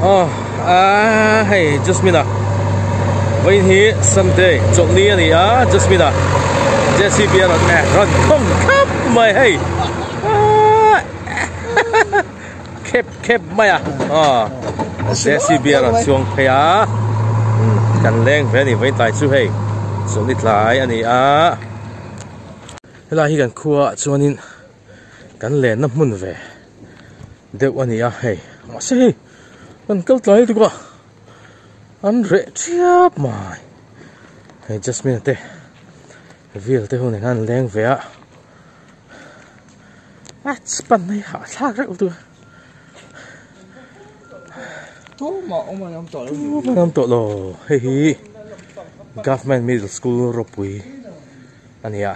Aw ah hei Jasmine-a vawiin hi Sunday chawlhni a ni a Jasmine-a JCB a rawn eh rawn khawm khap mai hei ah khep khep mai a aw JCB a rawn chuang phei a kan leng ve a ni vawiin tlai chu hei chawlhni tlai a ni a helai hi kan khua ah chuanin kan lenna hmun ve. Deuh a ni a hei mahse hei kan kal tlai lutuk a an reh thiap mai hei jasmine te vel te ho nen khan an leng ve a a pan mai hahthlak reuh lutuk a tumah awm an awm tawh lo tumah an awm tawh lo hei hi government middle school ropui a ni a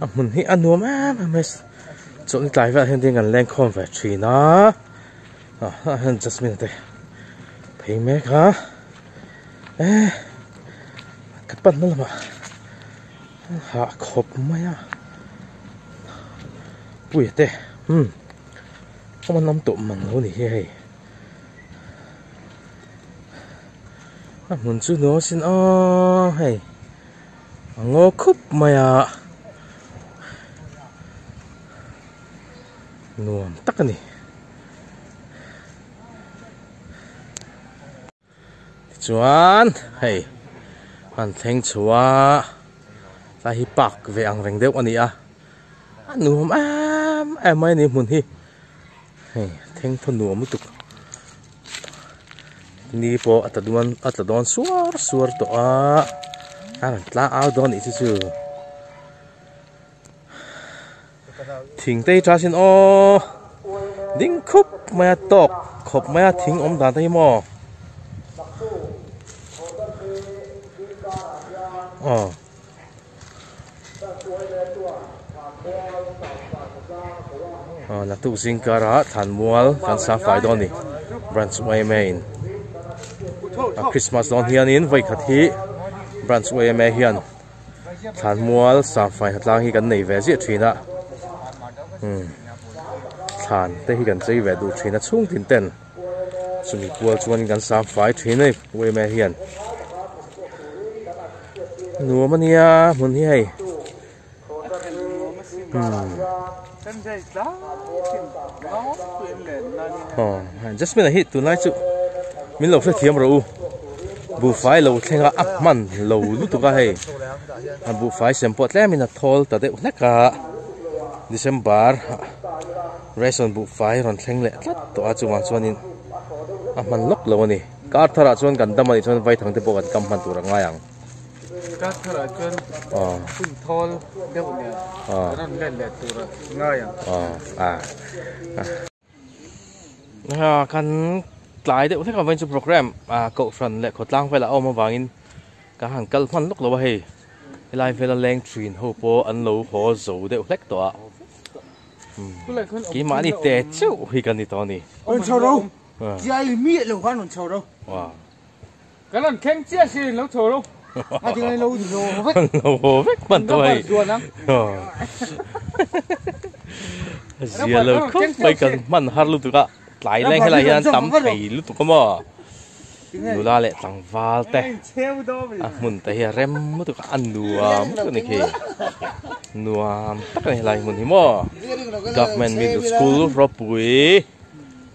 a hmun hi a nuam em em mai chawlhni tlai velah hian kan leng khawm ve thin a ah ah hian jasmine te phei mek a e ka pan na lamah hah khawp mai a puia te umm awm an awm tawh mang lo a ni hi hei. A hmun chu nuam asin aw hei a ngaw khup mai a nuam tak a ni tichuan hei an thleng chho a tlai hi park ve ang reng deuh a ni a a nuam em em mai a ni hmun hi. Hei thengthaw nuam lutuk ni pawh a tla dawn a tla dawn suar suar tawh a a rawn tla au dawn anih chu chu thing te hi tha sin aw ding khup mai a tawk khawp mai a thing awm dan te hi maw aw. Aw naktuk zing karah thlanmual kan sang fai dawn a ni branch yma in a christmas dawn hianin vawi khat hi branch yma hian thlanmual sang fai hnatlang hi kan nei ve ziah thin a umm thlan te hi kan chei ve duh thin a chhung tin ten chumi kual chuan kan sang fai thin a ni yma hian. Nuam a nia hmun hi hei umm aw Jasmine a hi tunlai chu min lo hrethiam rawh u buhfai lo thleng a a hman lo lutuk a hei a buhfai sem pawh tlem in a thawl ta deuh hlek a December ration buhfai rawn thleng leh tlat tawh a chuvang chuanin a hman lawk lo a ni. Kar tharah chuan kan dam anih chuan vaithang te pawh kan kam hman tur a ngai ang. Kar tharah chuan hun thawl deuh nen kan rawn let leh tur a ngai ang. Kan tlai deuh hlek avangin chu program kohhran leh khawtlang velah a awm avangin kan han kal hman lawk lo a hei. Helai vela leng thin ho pawh an lo haw zo deuh hlek tawh a. Keimahni te chauh hi kan ni tawh a ni. Chiai miah lo khan rawn chho ro. Kan rawn thleng chiah si lo chho ro. A tinge lo lo haw vek. Lo haw vek hman tawh hei. Zia lo khawp mai kan hman har lutuk a. Tlai leng helai hian tam thei lutuk a maw. Nula leh tlangval te a hmun te hi a rem lutuk a a nuam lutuk a ni khi. Nuam tak a ni helai hmun hi maw. Government Middle School ropui.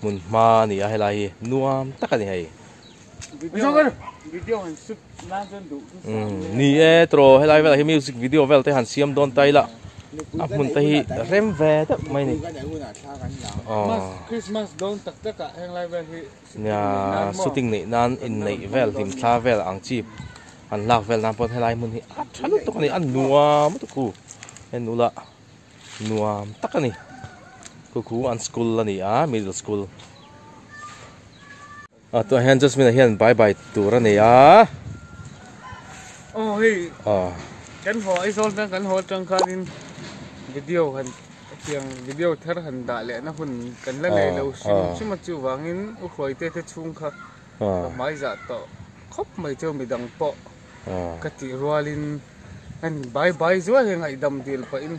Hmun hma a ni a helai hi nuam tak a ni hei. Ni e tawh helai velah hi music video vel te han siam dawn ta ila a hmun te hi rem ve deuh mai a ni. Nia shooting neih nan inneih vel hlimthla vel ang chi han lak vel nan pawh helai hmun hi a tha lutuk a ni a nuam lutuk u hei nula. Nuam tak a ni. Khu khu an school a ni a, middle school. A tunah hian Jasmine ah hian bye bye tur a nei a. Aw hei kan haw Aizawl atang kan haw atang khanin video han hetiang video thar han dah leh na hun kan la nei lo hrim hrim a chuvangin u Hruaite te chhung kha ka hmai zah tawh khawp mai chu midang pawh ka tih rualin. Kan bye bye zuai hi ngaihdam dil pahin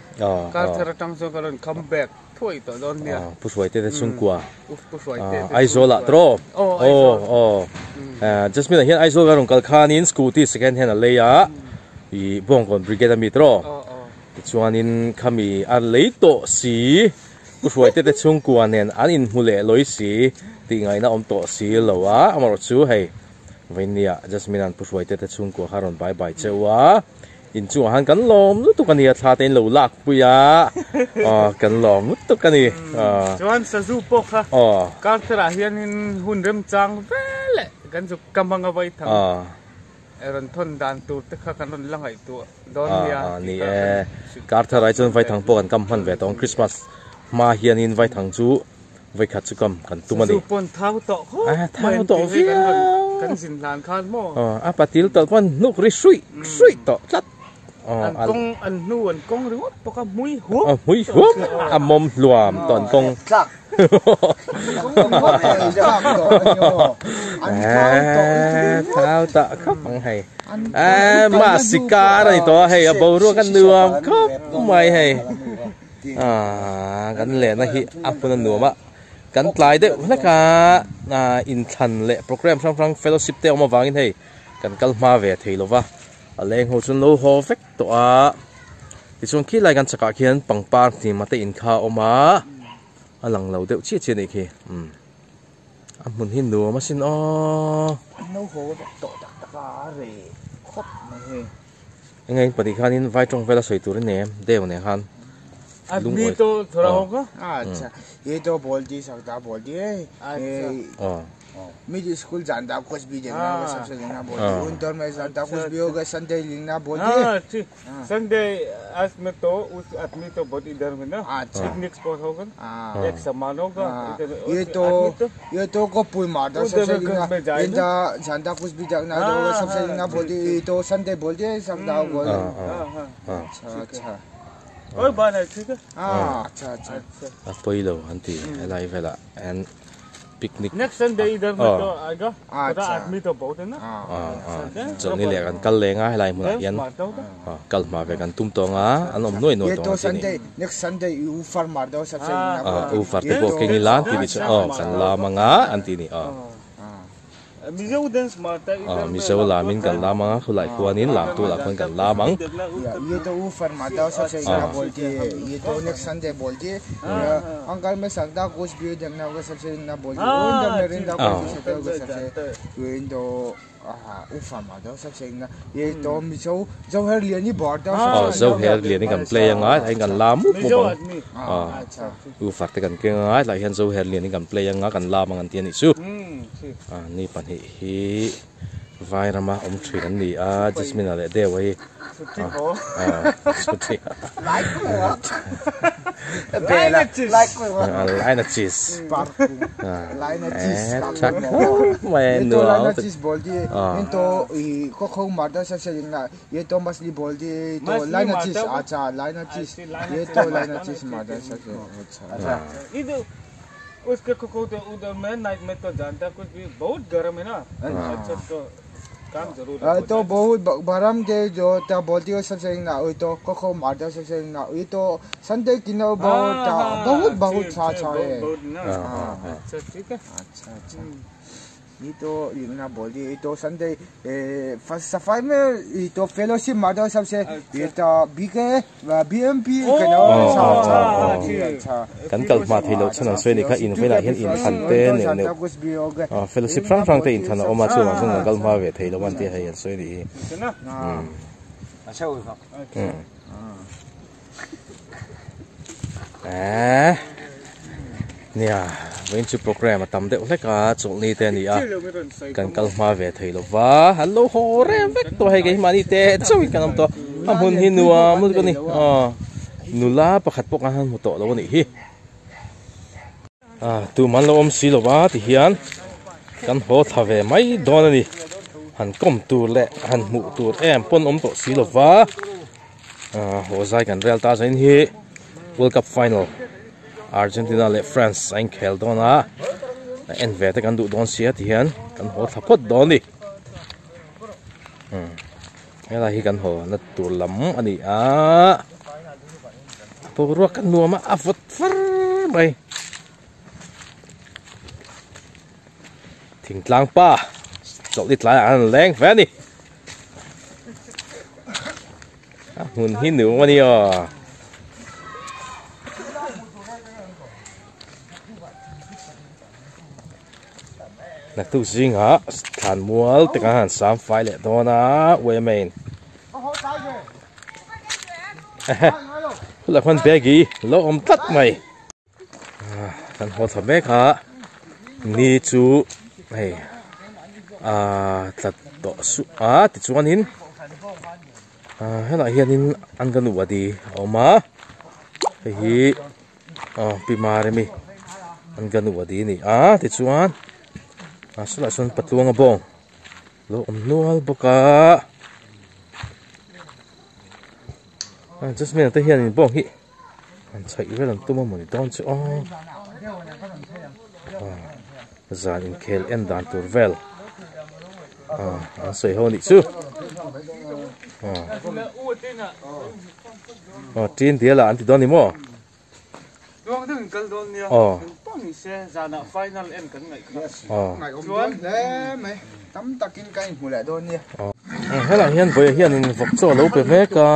kar thar atang chuan ka rawn come back thuai tawh dawn nia. Pu Hruaite te chhungkua Pu Hruaite te Aizawl ah tawh aw Aizawl aw Jasmine ah hian Aizawl ka rawn kal khanin scooty second hand a lei a ih Bawngkawn Brigade ami tawh tichuanin khami a lei tawh si Pu Hruaite te chhungkua nen an inhmu leh lawi si tih ngaihna awm tawh si lo a amaherawhchu hei Vainia Jasmine an Pu Hruaite te chhungkua kha rawn bye bye cheu a, in chungah khan kan lawm lutuk a ni a, thla te in lo lak pui a, aw kan lawm lutuk a ni. Chuan sazu pawh kha kar tharah hianin hun remchang veleh kan zuk ka hmang a vaithang rawn thawn dan tur te kha kan rawn la ngaihtuah dawn nia. Ni e, kar tharah hi chuan vaithang pawh kan kam hman ve tawh ang, Christmas hma hianin vaithang chu Vawikhat chu kam kan tum a ni. Sazu pawn thau tawh khawp mai an tih hi kan rawn kan zin hlan khan maw. A patil tawlh pawn hnuk ri hruih hruih tawh tlat. An kawng an hnu an kawng ringawt bawk a hmui huam. A hmui huam a mawm hluam tawh an kawng. Tlak. Thau tah khawp ang hei. Mahse kar a ni tawh a hei a boruak a nuam khawp mai hei. Aaa kan lehna hi a hmun a nuam a kan tlai deuh hlek a aaa inthlan leh program hrang hrang fellowship te a awm avangin hei kan kal hma ve thei lo va a leng ho chu an lo haw vek tawh a tichuan khilai kan chakah khian pangpar hnima te inkha a awm a a lang lo deuh chiah chiah a nih khi umm a hmun hi nuam asin aw. An lo haw vek tawh tak tak a reh khawp mai hei. Enge in pahnih khanin vai tawng vela sawi tur i nei em deu nen khan Admi to thora ho ka acha ye to bol di sakta bol di oh mid school janda kuch bhi dekna hoga sabse dekna bol di un dor mein janda kuch bhi hoga sunday likhna bol di ha ठीक संडे आज में तो उस आदमी तो बहुत इधर में ना अच्छा पिकनिक स्पॉट होगा एक सामान होगा इधर ये तो ये तो को पुल मारता सबसे इंदा जानता कुछ भी देखना तो सबसे ना बोलती ये तो संडे बोलती है सब दाव बोल अच्छा अच्छा और बात है ठीक है हाँ अच्छा अच्छा a pawi lo an ti helai velah hian picnic next Sunday इधर में तो आएगा पूरा आदमी तो बहुत है ना chawlhni leh kan kal leng a helai hmunah hian kal hma ve kan tum tawng a an awm nuai nuai tawng a ti ni next Sunday u far mar daw sabse u far te pawh keng ila an ti ni chu aw kan lam anga an ti ni aw Mizo dance marta aw Mizo lamin kan lam anga khulai khuanin lam tur ah khuan kan lam ang ye to u far mar daw sabse ila bol ti ye to next Sunday bol ti uncle me sakda kuch bhi dekna hoga sabse na bol ti un da mere da kuch hoga sabse un do Aw Zoher lian hi kan play anga tlai kan lam mup mup ang aw u far te kan keng anga tlai hian Zoher lian hi kan play anga kan lam ang an ti a nih chu a ni pahnih hi vai rama awm thin an ni a Jasmine ah leh Deo hi तो बहुत भरम के जो ता बोलती हो सबसे ना वही तो कोखो मारता सबसे ना वही तो संडे किनो बहुत बहुत बहुत अच्छा अच्छा है अच्छा ठीक है अच्छा अच्छा ये तो लिखना बोल दी ये तो संडे फर्स्ट सफाई में ये तो फेलोशिप मारता सबसे ये तो बी के B M P के ना अच्छा अच्छा अच्छा Kan kal hma thei loh chhan ang sawi a nih kha in velah hian inthlan te neuh neuh fellowship hrang hrang te inthlan a awm a chuvang chuan kan kal hma ve thei lo a an tih hei an sawi a nih hi. Eeh nia vawiin chu program a tam deuh hlek a chawlhni te a ni a kan kal hma ve thei lo va an lo haw rem vek tawh hei keimahni te chauhin kan awm tawh a hmun hi nuam lutuk a ni aw. Nula pakhat pawh khan han hmu tawh lo a nih hi. Ah tum an lo awm si lo va ti hian kan haw thla ve mai dawn a ni. Han kawm tur leh han hmuh tur em pawn awm tawh si lo va. Ah haw zai kan rel ta zain hi World Cup final Argentina leh France a inkhel dawn a. A en ve te kan duh dawn sia ti hian kan haw thla phawt dawn a ni. Helai hi kan haw na tur lam a ni a, boruak a nuam a, a vawt far mai. Thingtlang pa chawlhni tlaiah an leng ve a ni. A hmun hi nuam a ni aw. Naktuk zingah thlan mual te kan han sam fai leh dawn a uemain hula khuan baggy lo awm tlat mai kan haw thla mek a ni chu hei ah tla tawh suh a tichuanin ah helaiah hianin anganwadi a awm a hei hi. Aw pi Maremi an ka nu a ti a ni a tichuan ah sawlai sawn patluanga bawng lo awm nual bawk a ah Jasmine te hianin bawng hi an chhaih vel an tum a mawni dawn chu aw ah zan inkhel en dan tur vel ah an sawi ho a nih chu ah. Aw tin dial ah an ti dawn ni maw? Tuang deuh in kal dawn nia. Aw. Eng pawh ni se zanah final en kan ngaih kha. Aw. Ngaihawm dawn hle mai. Tam takin kan inhmu leh dawn nia. Aw. Helaiah hian vawiah hianin vawk chaw a lo pe mek a.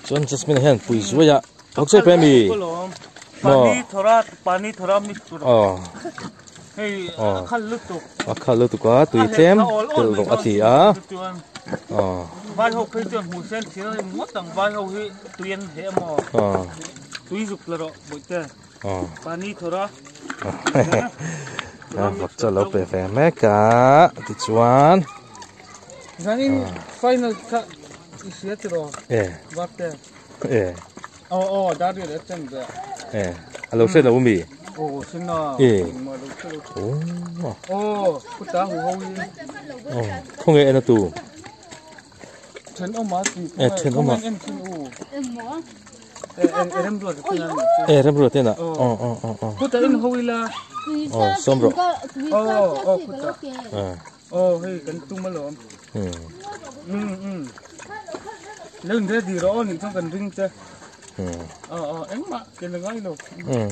Chuan Jasmine hian pui zuai a. Vawk chaw i pe ami? Maw? Pani thawra pani thawra mix tur. Aw. Hei a khal lutuk. A khal lutuk a tui tlem telh rawh a ti a. Aw. Vai ho phei chuan hmuh sen thil a ngawt ang vai ho hi tui an heh amaw. Aw. Tui zuk la rawh bawihte. Aw. Pani thawra. A vawk chu a lo pe ve mek a tichuan. Zanin final kha i hria tiraw? E. Varte. E. Aw aw dar riat a chen ve. E a lo hre lo mi? Aw hre na. E. Engmah lo hre lo. Aw. Aw khuta hu ho hi. Aw khawnge en a tu? Thenawma ti. E thenawma. Khawnge en thin u. Engmaw? E e remruat te na ni chu. E remruat te na. Aw aw aw aw. Khuta en ho ila. Aw sawm rawh. Aw aw khuta. E. Aw hei kan tum alawm. Um. Um um. Lo in ready rawh aw nih chuan kan ring che. Um. Aw aw engmah ke la ngai lo. Um.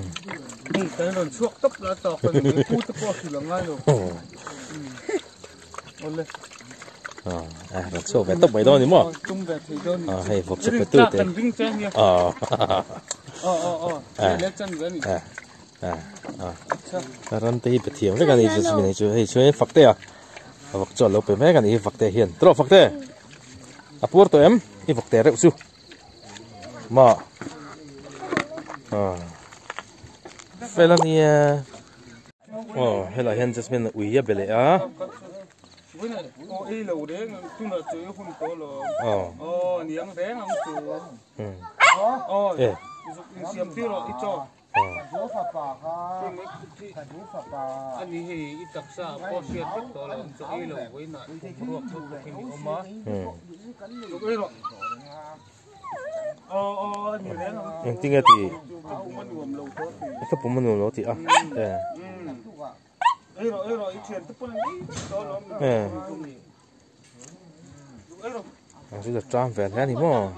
Hei kan rawn chhuak tawp la tawk a ni mai pu te pawh a hrilh a ngai lo. Um. Awle. Aw eh rawn chhuak ve tawp mai dawn a ni maw? Tum ve thei dawn a ni. Aw hei vawk chu pe tu te. Kan ring che ania. Aw. Aw aw aw. Le chan ve a ni. Eh. A ram te hi pe thiam vek a ni Jasmine hi chu hei chuan Fakte a a vawk chu a lo pe mek a ni hi Fakte hian tawh Fakte a puar tawh em i vawk te reuh chu ma a fel a nia aw helaiah hian Jasmine ui a be leh a. Aw e. Engtin nge tih ka pum a nuam lo tih a e. Ang chu tang vel hle a ni maw.